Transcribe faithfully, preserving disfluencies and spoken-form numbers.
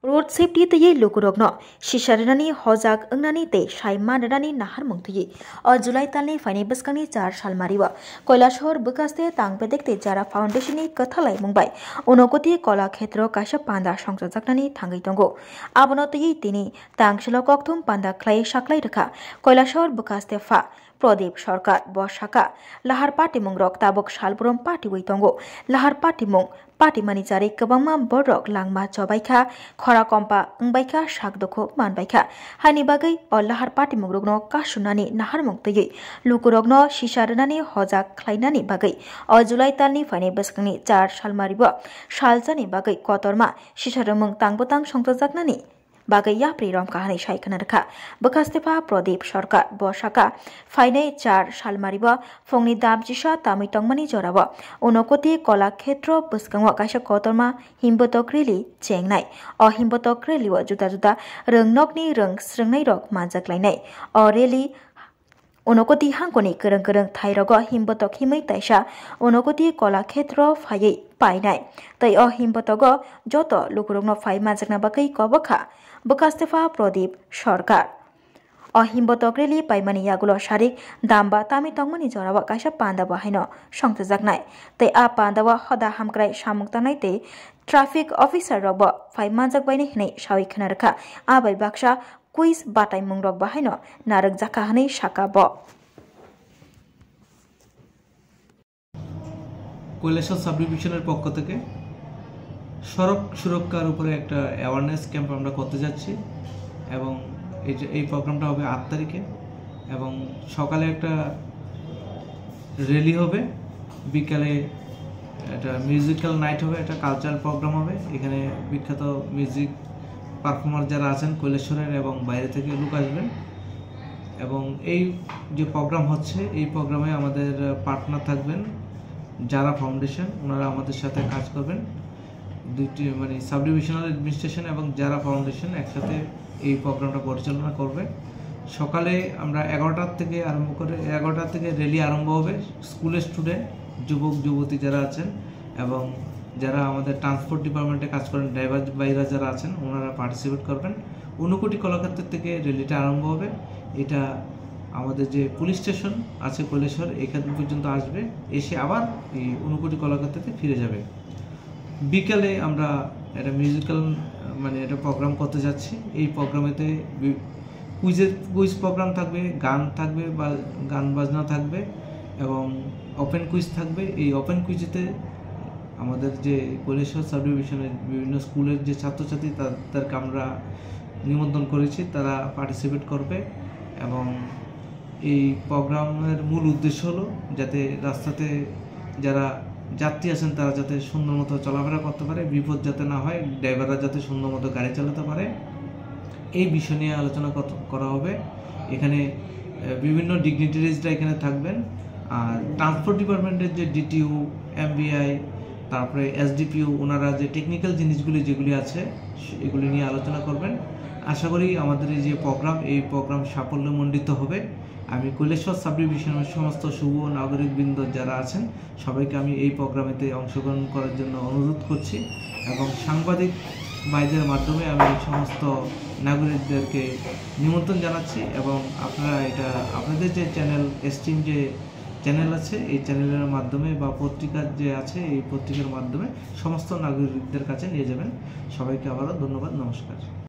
Road safety twiwi lukurokno sisa rwnani hojak wngnani tei sai man rwnani naharmung twiwi o July talni phainai bwskangni char salmario Koilashahar bwkhaste tang bedek tei Jara Foundation ni kwthalaimung bai Unokoti Kola Khetro kaisa panda songchajaknani thangwi tongo. Abono twiwi tini tang selo kokthum panda khlai saklai rwkha Koilashahar bwkhaste pha Pradip Sarkar. Bo sakha, lahar patimungrok tabuk salbrum patiwi tongo. Lahar patimung patimani charwi kwbangma borok langma chobaikha, khora kompa wngbaikha, sak dukhu manbaikha. Haini bagwi o lahar patimungrokno kasunani naharmung twiwi lukurokno sisa rwnani hojak khlainani bagwi o July talni phainai bwskangni char salmario salsani bagwi kotorma sisa rwmung tang bwtang songchajaknani bagwi yapri romkha hwnwi sai khna rwkha bwkhaste pha Pradip Sarkar. Bo sakha, phainai char salmario phungni dam chisa tamwi tongmani jorao Unokoti Kola Khetro bwskango kaisa kotorma himbotok rally chengnai. O himbotok rally o juda juda rwngnokni rwng srwngnairok manjak lainai. O rally Unokoti hangkoni kwrwng kwrwng thairogo himbotok himwi taisa Unokoti Kola Khetro phaiwi painai. Tei o himbotogo joto lukurokno phai manjakna bagwi kobokha bwkhaste pha Pradip Sarkar. O himbotok rally paimani yagulo sarik damba tamwi tongmani jorao kaisa panda bo haino songchajaknai. Tei a panda o hoda hamkrai samung tangnai tei traffic officer rokbo phai manjak bainai hwnwi sawi khna rwkha. A bai baksa quiz bataimungrok bo haino narwkjakha hwnwi sakha bo. Kailashahar sub ডিভিশনের পক্ষ থেকে সড়ক সুরক্ষার উপরে একটা awareness camp আমরা করতে যাচ্ছি এবং এই যে, এই প্রোগ্রামটা হবে আট তারিখে এবং সকালে একটা র‍্যালি হবে, বিকালে একটা মিউজিক্যাল নাইট হবে, একটা কালচারাল প্রোগ্রাম হবে। এখানে বিখ্যাত মিউজিক পারফর্মার যারা আছেন কৈলাসহরের এবং বাইরে থেকে লোক আসবেন। এবং এই যে প্রোগ্রাম হচ্ছে, এই প্রোগ্রামে আমাদের পার্টনার থাকবেন যারা ফাউন্ডেশন, ওনারা আমাদের সাথে কাজ করবেন। দুইটি মানে সাব ডিভিশনাল অ্যাডমিনিস্ট্রেশন এবং যারা ফাউন্ডেশন একসাথে এই প্রোগ্রামটা পরিচালনা করবে। সকালে আমরা এগারোটার থেকে আরম্ভ করে, এগারোটা থেকে র‍্যালি আরম্ভ হবে। স্কুলের স্টুডেন্ট, যুবক যুবতী যারা আছেন এবং যারা আমাদের ট্রান্সপোর্ট ডিপার্টমেন্টে কাজ করেন, ড্রাইভার ভাইরা যারা আছেন, ওনারা পার্টিসিপেট করবেন। ঊনকোটি কলাক্ষেত্র থেকে র‍্যালিটা আরম্ভ হবে। এটা আমাদের যে পুলিশ স্টেশন আছে কৈলাসহর, এখান পর্যন্ত আসবে, এসে আবার এই ঊনকোটি কলাক্ষেত্রতে ফিরে যাবে। বিকালে আমরা একটা মিউজিক্যাল, মানে, একটা প্রোগ্রাম করতে যাচ্ছি। এই প্রোগ্রামেতে বি-, কুইজের, কুইজ প্রোগ্রাম থাকবে, গান থাকবে বা গান বাজনা থাকবে এবং ওপেন কুইজ থাকবে। এই ওপেন কুইজেতে আমাদের যে কৈলাসহর সাব ডিভিশনের বিভিন্ন স্কুলের যে ছাত্রছাত্রী, তাদেরকে আমরা নিমন্ত্রণ করেছি, তারা পার্টিসিপেট করবে। এবং এই প্রোগ্রামের মূল উদ্দেশ্য হলো যাতে রাস্তাতে যারা যাত্রী আছেন, তারা যাতে সুন্দর মতো চলাফেরা করতে পারে, বিপদ যাতে না হয়, ড্রাইভাররা যাতে সুন্দর মতো গাড়ি চালাতে পারে, এই বিষয় নিয়ে আলোচনা কত-, করা হবে। এখানে, আহ, বিভিন্ন ডিগনিটারিজরা এখানে থাকবেন। আর ট্রান্সপোর্ট ডিপার্টমেন্টের যে ডিটিও, এমবিআই, তারপরে এসডিপিও, ওনারা যে টেকনিক্যাল জিনিসগুলি যেগুলি আছে, সে-, এগুলি নিয়ে আলোচনা করবেন। আশা করি আমাদের এই যে প্রোগ্রাম, এই প্রোগ্রাম সাফল্যমণ্ডিত হবে। আমি কৈলাসহর সাব ডিভিশনের সমস্ত শুভ নাগরিকবৃন্দ যারা আছেন, সবাইকে আমি এই প্রোগ্রামেতে অংশগ্রহণ করার জন্য অনুরোধ করছি এবং সাংবাদিক ভাইদের মাধ্যমে আমি এই সমস্ত নাগরিকদেরকে নিমন্ত্রণ জানাচ্ছি এবং আপনারা এটা আপনাদের যে চ্যানেল, এস্টিম যে চ্যানেল আছে, এই চ্যানেলের মাধ্যমে বা পত্রিকার যে আছে, এই পত্রিকার মাধ্যমে সমস্ত নাগরিকদের কাছে নিয়ে যাবেন। সবাইকে আবারও ধন্যবাদ, নমস্কার।